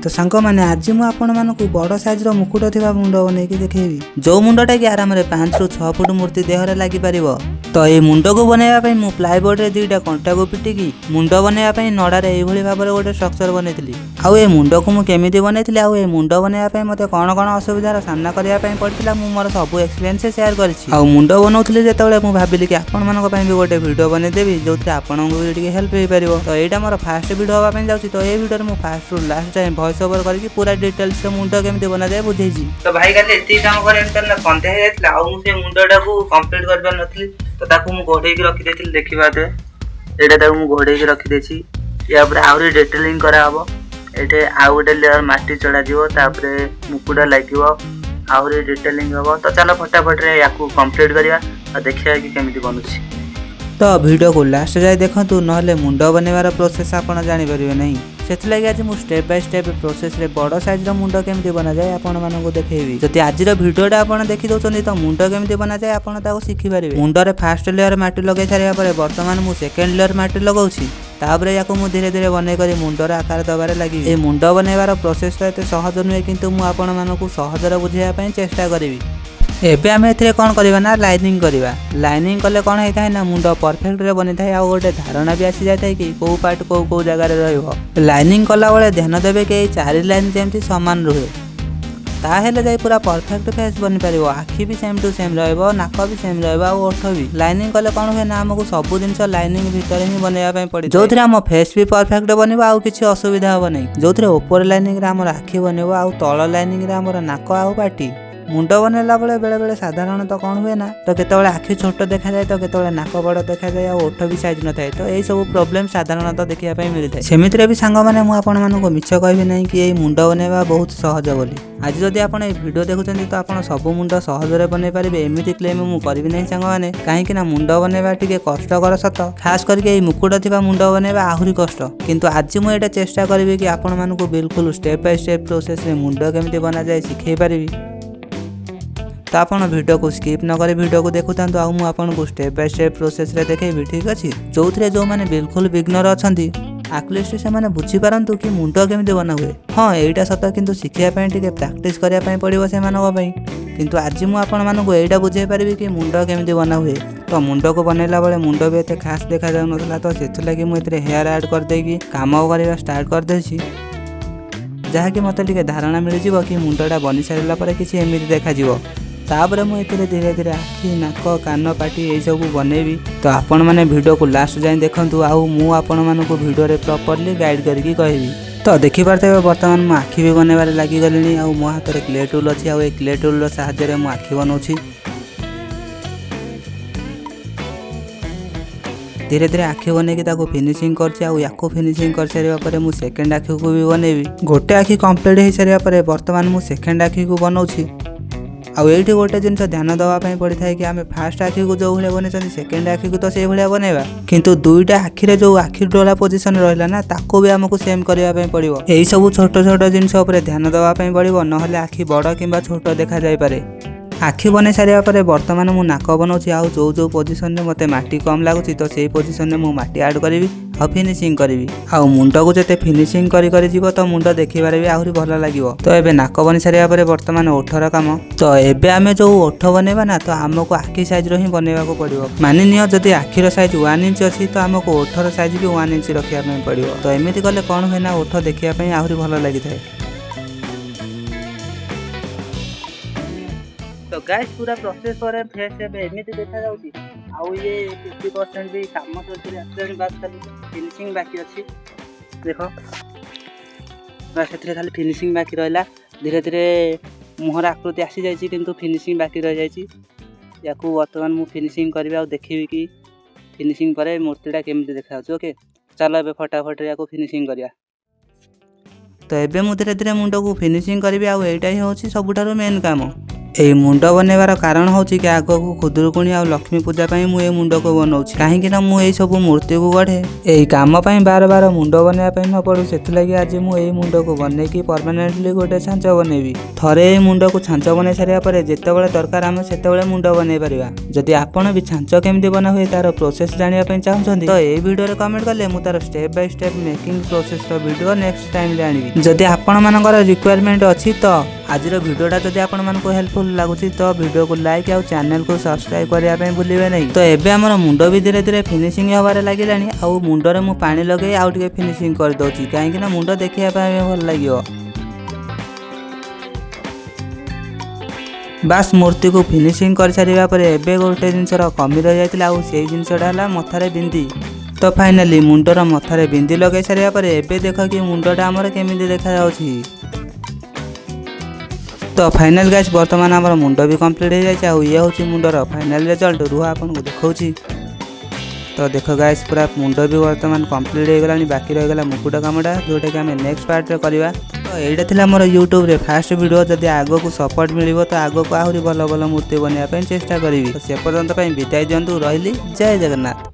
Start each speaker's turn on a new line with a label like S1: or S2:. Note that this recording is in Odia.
S1: ତ ସାଙ୍ଗମାନେ, ଆଜି ମୁଁ ଆପଣମାନଙ୍କୁ ବଡ଼ ସାଇଜ୍ର ମୁକୁଟ ଥିବା ମୁଣ୍ଡ ବନେଇକି ଦେଖେଇବି, ଯେଉଁ ମୁଣ୍ଡଟା କି ଆରାମରେ 5ରୁ 6 ଫୁଟ ମୂର୍ତ୍ତି ଦେହରେ ଲାଗିପାରିବ। ତ ଏଇ ମୁଣ୍ଡକୁ ବନେଇବା ପାଇଁ ମୁଁ ପ୍ଲାଇବୋର୍ଡରେ ଦୁଇଟା କଣ୍ଟାକୁ ପିଟିକି ମୁଣ୍ଡ ବନେଇବା ପାଇଁ ନଡ଼ାରେ ଏଇଭଳି ଭାବରେ ଗୋଟେ ଷ୍ଟ୍ରକ୍ଚର ବନେଇଥିଲି। ଆଉ ଏ ମୁଣ୍ଡକୁ ମୁଁ କେମିତି ବନେଇଥିଲି ଆଉ ଏ ମୁଣ୍ଡ ବନେଇବା ପାଇଁ ମୋତେ କ'ଣ କ'ଣ ଅସୁବିଧାର ସାମ୍ନା କରିବା ପାଇଁ ପଡ଼ିଥିଲା, ମୁଁ ମୋର ସବୁ ଏକ୍ସପିରିଏନ୍ସ ସେୟାର କରିଛି। ଆଉ ମୁଣ୍ଡ ବନଉଥିଲି ଯେତେବେଳେ, ମୁଁ ଭାବିଲି କି ଆପଣମାନଙ୍କ ପାଇଁ ବି ଗୋଟେ ଭିଡ଼ିଓ ବନେଇଦେବି, ଯେଉଁଥିରେ ଆପଣଙ୍କୁ ବି ଟିକେ ହେଲ୍ପ ହେଇପାରିବ। ତ ଏଇଟା ମୋର ଫାଷ୍ଟ ଭିଡ଼ିଓ ହେବା ପାଇଁ ଯାଉଛି। ତ ଏଇ ଭିଡ଼ିଓରେ ମୁଁ ଫାଷ୍ଟରୁ ଲାଷ୍ଟ ଯାଏଁ ଭଏସ୍ ଓଭର କରିକି ପୁରା ଡିଟେଲ୍ସରେ ମୁଣ୍ଡ କେମିତି ବନାଯାଏ ବୁଝେଇଛି। ତ ଭାଇ, କାଲି ଏତିକି କାମ କରିବା ଭିତରେ ନା ସନ୍ଧ୍ୟା ହେଇଯାଇଥିଲା ଆଉ ମୁଁ ସେ ମୁଣ୍ଡଟାକୁ କମ୍ପ୍ଲିଟ୍ କରିପାରିନଥିଲି। ତ ତାକୁ ମୁଁ ଘୋଡ଼େଇକି ରଖିଦେଇଥିଲି। ଦେଖିପାରୁଥିବେ, ଏଇଟା ତାକୁ ମୁଁ ଘୋଡ଼େଇକି ରଖିଦେଇଛି। ୟା ଉପରେ ଆହୁରି ଡିଟେଲିଂ କରାହବ। ଏଇଠି ଆଉ ଗୋଟେ ଲେୟର ମାଟି ଚଢ଼ାଯିବ, ତାପରେ ମୁକୁଟ ଲାଗିବ, ଆହୁରି ଡିଟେଲିଂ ହବ। ତ ଚାଲ, ଫଟାଫଟରେ ୟାକୁ କମ୍ପ୍ଲିଟ୍ କରିବା ଆଉ ଦେଖିବା କି କେମିତି ବନୁଛି। ତ ଭିଡ଼ିଓକୁ ଲାଷ୍ଟ ଯାଏ ଦେଖନ୍ତୁ, ନହେଲେ ମୁଣ୍ଡ ବନେଇବାର ପ୍ରୋସେସ୍ ଆପଣ ଜାଣିପାରିବେ ନାହିଁ। ସେଥିଲାଗି ଆଜି ମୁଁ ଷ୍ଟେପ୍ ବାଇ ଷ୍ଟେପ୍ ପ୍ରୋସେସ୍ରେ ବଡ଼ ସାଇଜ୍ର ମୁଣ୍ଡ କେମିତି ବନାଯାଏ ଆପଣମାନଙ୍କୁ ଦେଖେଇବି। ଯଦି ଆଜିର ଭିଡ଼ିଓଟା ଆପଣ ଦେଖିଦେଉଛନ୍ତି, ତ ମୁଣ୍ଡ କେମିତି ବନାଯାଏ ଆପଣ ତାକୁ ଶିଖିପାରିବେ। ମୁଣ୍ଡରେ ଫାଷ୍ଟ ଲେୟର ମାଟି ଲଗାଇ ସାରିବା ପରେ ବର୍ତ୍ତମାନ ମୁଁ ସେକେଣ୍ଡ ଲେୟର ମାଟି ଲଗାଉଛି। ତାପରେ ୟାକୁ ମୁଁ ଧୀରେ ଧୀରେ ବନେଇ କରି ମୁଣ୍ଡର ଆକାର ଦେବାରେ ଲାଗିବି। ଏ ମୁଣ୍ଡ ବନେଇବାର ପ୍ରୋସେସ୍ ତ ଏତେ ସହଜ ନୁହେଁ, କିନ୍ତୁ ମୁଁ ଆପଣମାନଙ୍କୁ ସହଜରେ ବୁଝେଇବା ପାଇଁ ଚେଷ୍ଟା କରିବି। ଏବେ ଆମେ ଏଥିରେ କ'ଣ କରିବା ନା ଲାଇନିଂ କରିବା। ଲାଇନିଂ କଲେ କ'ଣ ହେଇଥାଏ ନା ମୁଣ୍ଡ ପରଫେକ୍ଟରେ ବନିଥାଏ ଆଉ ଗୋଟେ ଧାରଣା ବି ଆସିଯାଇଥାଏ କି କେଉଁ ପାର୍ଟ କେଉଁ କେଉଁ ଜାଗାରେ ରହିବ। ଲାଇନିଂ କଲାବେଳେ ଧ୍ୟାନ ଦେବେ କି ଏଇ ଚାରି ଲାଇନ୍ ଯେମିତି ସମାନ ରୁହେ, ତାହେଲେ ଯାଇ ପୁରା ପରଫେକ୍ଟ ଫେସ୍ ବନିପାରିବ। ଆଖି ବି ସେମ୍ ଟୁ ସେମ୍ ରହିବ, ନାକ ବି ସେମ୍ ରହିବ ଆଉ ଓଠ ବି। ଲାଇନିଂ କଲେ କ'ଣ ହୁଏ ନା ଆମକୁ ସବୁ ଜିନିଷ ଲାଇନିଂ ଭିତରେ ହିଁ ବନେଇବା ପାଇଁ ପଡ଼େ, ଯୋଉଥିରେ ଆମ ଫେସ୍ ବି ପରଫେକ୍ଟ ବନିବ ଆଉ କିଛି ଅସୁବିଧା ହେବ ନାହିଁ। ଯୋଉଥିରେ ଉପର ଲାଇନିଂରେ ଆମର ଆଖି ବନିବ ଆଉ ତଳ ଲାଇନିଂରେ ଆମର ନାକ ଆଉ ପାଟି। ମୁଣ୍ଡ ବନେଇଲା ବେଳେ ବେଳେବେଳେ ସାଧାରଣତଃ କ'ଣ ହୁଏ ନା ତ କେତେବେଳେ ଆଖି ଛୋଟ ଦେଖାଯାଏ, ତ କେତେବେଳେ ନାକ ବଡ଼ ଦେଖାଯାଏ ଆଉ ଓଠ ବି ସାଇଜ୍ ନଥାଏ। ତ ଏଇସବୁ ପ୍ରୋବ୍ଲେମ୍ ସାଧାରଣତଃ ଦେଖିବା ପାଇଁ ମିଳିଥାଏ। ସେମିତିରେ ବି ସାଙ୍ଗମାନେ, ମୁଁ ଆପଣମାନଙ୍କୁ ମିଛ କହିବି ନାହିଁ କି ଏଇ ମୁଣ୍ଡ ବନେଇବା ବହୁତ ସହଜ ବୋଲି। ଆଜି ଯଦି ଆପଣ ଏଇ ଭିଡ଼ିଓ ଦେଖୁଛନ୍ତି, ତ ଆପଣ ସବୁ ମୁଣ୍ଡ ସହଜରେ ବନେଇ ପାରିବେ, ଏମିତି କ୍ଲେମ୍ ମୁଁ କରିବି ନାହିଁ ସାଙ୍ଗମାନେ। କାହିଁକି ନା ମୁଣ୍ଡ ବନେଇବା ଟିକେ କଷ୍ଟକର ସତ, ଖାସ୍ କରିକି ଏଇ ମୁକୁଟ ଥିବା ମୁଣ୍ଡ ବନେଇବା ଆହୁରି କଷ୍ଟ। କିନ୍ତୁ ଆଜି ମୁଁ ଏଇଟା ଚେଷ୍ଟା କରିବି କି ଆପଣମାନଙ୍କୁ ବିଲକୁଲ ଷ୍ଟେପ୍ ବାଇ ଷ୍ଟେପ୍ ପ୍ରୋସେସ୍ରେ ମୁଣ୍ଡ କେମିତି ବନାଯାଏ ଶିଖେଇ ପାରିବି। ତ ଆପଣ ଭିଡ଼ିଓକୁ ସ୍କିପ୍ ନ କରି ଭିଡ଼ିଓକୁ ଦେଖୁଥାନ୍ତୁ ଆଉ ମୁଁ ଆପଣଙ୍କୁ ଷ୍ଟେପ୍ ବାଇ ଷ୍ଟେପ୍ ପ୍ରୋସେସ୍ରେ ଦେଖେଇବି, ଠିକ୍ ଅଛି? ଯେଉଁଥିରେ ଯେଉଁମାନେ ବିଲକୁଲ ବିଗନର ଅଛନ୍ତି, ଆଟଲିଷ୍ଟ ସେମାନେ ବୁଝିପାରନ୍ତୁ କି ମୁଣ୍ଡ କେମିତି ବନା ହୁଏ। ହଁ, ଏଇଟା ସତ, କିନ୍ତୁ ଶିଖିବା ପାଇଁ ଟିକେ ପ୍ରାକ୍ଟିସ୍ କରିବା ପାଇଁ ପଡ଼ିବ ସେମାନଙ୍କ ପାଇଁ। କିନ୍ତୁ ଆଜି ମୁଁ ଆପଣମାନଙ୍କୁ ଏଇଟା ବୁଝେଇ ପାରିବି କି ମୁଣ୍ଡ କେମିତି ବନା ହୁଏ। ତ ମୁଣ୍ଡକୁ ବନେଇଲା ବେଳେ ମୁଣ୍ଡ ବି ଏତେ ଖାସ୍ ଦେଖାଯାଉନଥିଲା, ତ ସେଥିଲାଗି ମୁଁ ଏଥିରେ ହେୟାର ଆଡ଼୍ କରିଦେଇକି କାମ କରିବା ଷ୍ଟାର୍ଟ କରିଦେଇଛି, ଯାହାକି ମୋତେ ଟିକେ ଧାରଣା ମିଳିଯିବ କି ମୁଣ୍ଡଟା ବନି ସାରିଲା ପରେ କିଛି ଏମିତି ଦେଖାଯିବ। ତାପରେ ମୁଁ ଏଥିରେ ଧୀରେ ଧୀରେ ଆଖି, ନାକ, କାନ, ପାଟି ଏଇସବୁ ବନେଇବି। ତ ଆପଣମାନେ ଭିଡ଼ିଓକୁ ଲାଷ୍ଟ ଯାଏଁ ଦେଖନ୍ତୁ ଆଉ ମୁଁ ଆପଣମାନଙ୍କୁ ଭିଡ଼ିଓରେ ପ୍ରପରଲି ଗାଇଡ଼ କରିକି କହିବି। ତ ଦେଖିପାରୁଥିବେ, ବର୍ତ୍ତମାନ ମୁଁ ଆଖି ବି ବନେଇବାରେ ଲାଗିଗଲିଣି ଆଉ ମୋ ହାତରେ କ୍ଲେ ଟୁଲ୍ ଅଛି ଆଉ ଏଇ କ୍ଲେ ଟୁଲ୍ର ସାହାଯ୍ୟରେ ମୁଁ ଆଖି ବନଉଛି। ଧୀରେ ଧୀରେ ଆଖି ବନେଇକି ତାକୁ ଫିନିସିଂ କରୁଛି ଆଉ ୟାକୁ ଫିନିସିଂ କରିସାରିବା ପରେ ମୁଁ ସେକେଣ୍ଡ ଆଖିକୁ ବି ବନେଇବି। ଗୋଟେ ଆଖି କମ୍ପ୍ଲିଟ୍ ହେଇସାରିବା ପରେ ବର୍ତ୍ତମାନ ମୁଁ ସେକେଣ୍ଡ ଆଖିକୁ ବନଉଛି। ଆଉ ଏଇଠି ଗୋଟେ ଜିନିଷ ଧ୍ୟାନ ଦେବା ପାଇଁ ପଡ଼ିଥାଏ କି ଆମେ ଫାଷ୍ଟ ଆଖିକୁ ଯେଉଁ ଭଳିଆ ବନେଇଛନ୍ତି, ସେକେଣ୍ଡ ଆଖିକୁ ତ ସେଇଭଳିଆ ବନେଇବା, କିନ୍ତୁ ଦୁଇଟା ଆଖିରେ ଯେଉଁ ଆଖି ଡୋଳା ପୋଜିସନ୍ ରହିଲା ନା, ତାକୁ ବି ଆମକୁ ସେମ୍ କରିବା ପାଇଁ ପଡ଼ିବ। ଏଇସବୁ ଛୋଟ ଛୋଟ ଜିନିଷ ଉପରେ ଧ୍ୟାନ ଦେବା ପାଇଁ ପଡ଼ିବ, ନହେଲେ ଆଖି ବଡ଼ କିମ୍ବା ଛୋଟ ଦେଖାଯାଇପାରେ। ଆଖି ବନେଇ ସାରିବା ପରେ ବର୍ତ୍ତମାନ ମୁଁ ନାକ ବନାଉଛି ଆଉ ଯେଉଁ ଯେଉଁ ପୋଜିସନରେ ମୋତେ ମାଟି କମ୍ ଲାଗୁଛି, ତ ସେଇ ପୋଜିସନରେ ମୁଁ ମାଟି ଆଡ଼୍ କରିବି ଆଉ ଫିନିସିଂ କରିବି। ଆଉ ମୁଣ୍ଡକୁ ଯେତେ ଫିନିସିଂ କରି କରି ଯିବ, ତ ମୁଣ୍ଡ ଦେଖିବାରେ ବି ଆହୁରି ଭଲ ଲାଗିବ। ତ ଏବେ ନାକ ବନି ସାରିବା ପରେ ବର୍ତ୍ତମାନ ଓଠର କାମ। ତ ଏବେ ଆମେ ଯେଉଁ ଓଠ ବନେଇବା ନା, ତ ଆମକୁ ଆଖି ସାଇଜ୍ର ହିଁ ବନେଇବାକୁ ପଡ଼ିବ। ମାନିନିଅ, ଯଦି ଆଖିର ସାଇଜ୍ 1 ଇଞ୍ଚ ଅଛି, ତ ଆମକୁ ଓଠର ସାଇଜ୍ ବି 1 ଇଞ୍ଚ ରଖିବା ପାଇଁ ପଡ଼ିବ। ତ ଏମିତି କଲେ କ'ଣ ହୁଏ ନା ଓଠ ଦେଖିବା ପାଇଁ ଆହୁରି ଭଲ ଲାଗିଥାଏ। ତ ଗାଇସ୍, ପୁରା ପ୍ରୋସେସ୍ ପରେ ଫେସ୍ ଏବେ ଏମିତି ଦେଖାଯାଉଛି। ଆଉ ଇଏ 50% ବି କାମ ସରିସାରି ଆସିଲାଣି, ବାସ୍ ଖାଲି ଫିନିସିଂ ବାକି ଅଛି। ଦେଖ, ବାସ୍ ସେଥିରେ ଖାଲି ଫିନିସିଂ ବାକି ରହିଲା। ଧୀରେ ଧୀରେ ମୁହଁର ଆକୃତି ଆସିଯାଇଛି, କିନ୍ତୁ ଫିନିସିଂ ବାକି ରହିଯାଇଛି। ୟାକୁ ବର୍ତ୍ତମାନ ମୁଁ ଫିନିସିଂ କରିବି ଆଉ ଦେଖିବି କି ଫିନିସିଂ ପରେ ମୂର୍ତ୍ତିଟା କେମିତି ଦେଖାଯାଉଛି। ଓକେ, ଚାଲ, ଏବେ ଫଟାଫଟ ୟାକୁ ଫିନିସିଂ କରିବା। ତ ଏବେ ମୁଁ ଧୀରେ ଧୀରେ ମୁଣ୍ଡକୁ ଫିନିସିଂ କରିବି ଆଉ ଏଇଟା ହିଁ ହେଉଛି ସବୁଠାରୁ ମେନ୍ କାମ। ଏଇ ମୁଣ୍ଡ ବନେଇବାର କାରଣ ହେଉଛି କି ଆଗକୁ ଖୁଦୁରୁକୁଣୀ ଆଉ ଲକ୍ଷ୍ମୀ ପୂଜା ପାଇଁ ମୁଁ ଏଇ ମୁଣ୍ଡକୁ ବନଉଛି, କାହିଁକି ନା ମୁଁ ଏଇ ସବୁ ମୂର୍ତ୍ତିକୁ ଗଢ଼େ। ଏଇ କାମ ପାଇଁ ବାର ବାର ମୁଣ୍ଡ ବନେଇବା ପାଇଁ ନ ପଡ଼ୁ, ସେଥିଲାଗି ଆଜି ମୁଁ ଏଇ ମୁଣ୍ଡକୁ ବନେଇକି ପରମାନେଣ୍ଟଲି ଗୋଟେ ଛାଞ୍ଚ ବନେଇବି। ଥରେ ଏଇ ମୁଣ୍ଡକୁ ଛାଞ୍ଚ ବନେଇ ସାରିବା ପରେ ଯେତେବେଳେ ଦରକାର ଆମେ ସେତେବେଳେ ମୁଣ୍ଡ ବନେଇ ପାରିବା। ଯଦି ଆପଣ ବି ଛାଞ୍ଚ କେମିତି ବନା ହୁଏ ତାର ପ୍ରୋସେସ୍ ଜାଣିବା ପାଇଁ ଚାହୁଁଛନ୍ତି, ତ ଏଇ ଭିଡ଼ିଓରେ କମେଣ୍ଟ କଲେ ମୁଁ ତାର ଷ୍ଟେପ୍ ବାଇ ଷ୍ଟେପ୍ ମେକିଂ ପ୍ରୋସେସ୍ର ଭିଡ଼ିଓ ନେକ୍ସଟ ଟାଇମ୍ରେ ଆଣିବି, ଯଦି ଆପଣମାନଙ୍କର ରିକ୍ୱାରମେଣ୍ଟ ଅଛି। ତ ଆଜିର ଭିଡ଼ିଓଟା ଯଦି ଆପଣମାନଙ୍କୁ ହେଲ୍ପଫୁଲ୍ ଲାଗୁଛି, ତ ଭିଡ଼ିଓକୁ ଲାଇକ୍ ଆଉ ଚ୍ୟାନେଲକୁ ସବସ୍କ୍ରାଇବ୍ କରିବା ପାଇଁ ଭୁଲିବେ ନାହିଁ। ତ ଏବେ ଆମର ମୁଣ୍ଡ ବି ଧୀରେ ଧୀରେ ଫିନିସିଂ ହେବାରେ ଲାଗିଲାଣି ଆଉ ମୁଣ୍ଡରେ ମୁଁ ପାଣି ଲଗେଇ ଆଉ ଟିକେ ଫିନିସିଂ କରିଦେଉଛି, କାହିଁକି ନା ମୁଣ୍ଡ ଦେଖିବା ପାଇଁ ଭଲ ଲାଗିବ। ବାସ୍, ମୂର୍ତ୍ତିକୁ ଫିନିସିଂ କରିସାରିବା ପରେ ଏବେ ଗୋଟେ ଜିନିଷର କମି ରହିଯାଇଥିଲା ଆଉ ସେଇ ଜିନିଷଟା ହେଲା ମଥାରେ ବିନ୍ଦି। ତ ଫାଇନାଲି ମୁଣ୍ଡର ମଥାରେ ବିନ୍ଦି ଲଗାଇ ସାରିବା ପରେ ଏବେ ଦେଖ କି ମୁଣ୍ଡଟା ଆମର କେମିତି ଦେଖାଯାଉଛି। ତ ଫାଇନାଲ ଗାଇସ୍, ବର୍ତ୍ତମାନ ଆମର ମୁଣ୍ଡ ବି କମ୍ପ୍ଲିଟ୍ ହେଇଯାଇଛି ଆଉ ଇଏ ହେଉଛି ମୁଣ୍ଡର ଫାଇନାଲ ରେଜଲ୍ଟ। ରୁହ, ଆପଣଙ୍କୁ ଦେଖାଉଛି। ତ ଦେଖ ଗାଇସ୍, ପୁରା ମୁଣ୍ଡ ବି ବର୍ତ୍ତମାନ କମ୍ପ୍ଲିଟ୍ ହେଇଗଲାଣି। ବାକି ରହିଗଲା ମୁକୁଟ କାମଟା, ଯେଉଁଟାକି ଆମେ ନେକ୍ସଟ ପାର୍ଟରେ କରିବା। ତ ଏଇଟା ଥିଲା ମୋର ୟୁଟ୍ୟୁବରେ ଫାଷ୍ଟ ଭିଡ଼ିଓ। ଯଦି ଆଗକୁ ସପୋର୍ଟ ମିଳିବ, ତ ଆଗକୁ ଆହୁରି ଭଲ ଭଲ ମୂର୍ତ୍ତି ବନେଇବା ପାଇଁ ଚେଷ୍ଟା କରିବି। ତ ସେ ପର୍ଯ୍ୟନ୍ତ ପାଇଁ ବିଦାୟ ଦିଅନ୍ତୁ, ରହିଲି, ଜୟ ଜଗନ୍ନାଥ।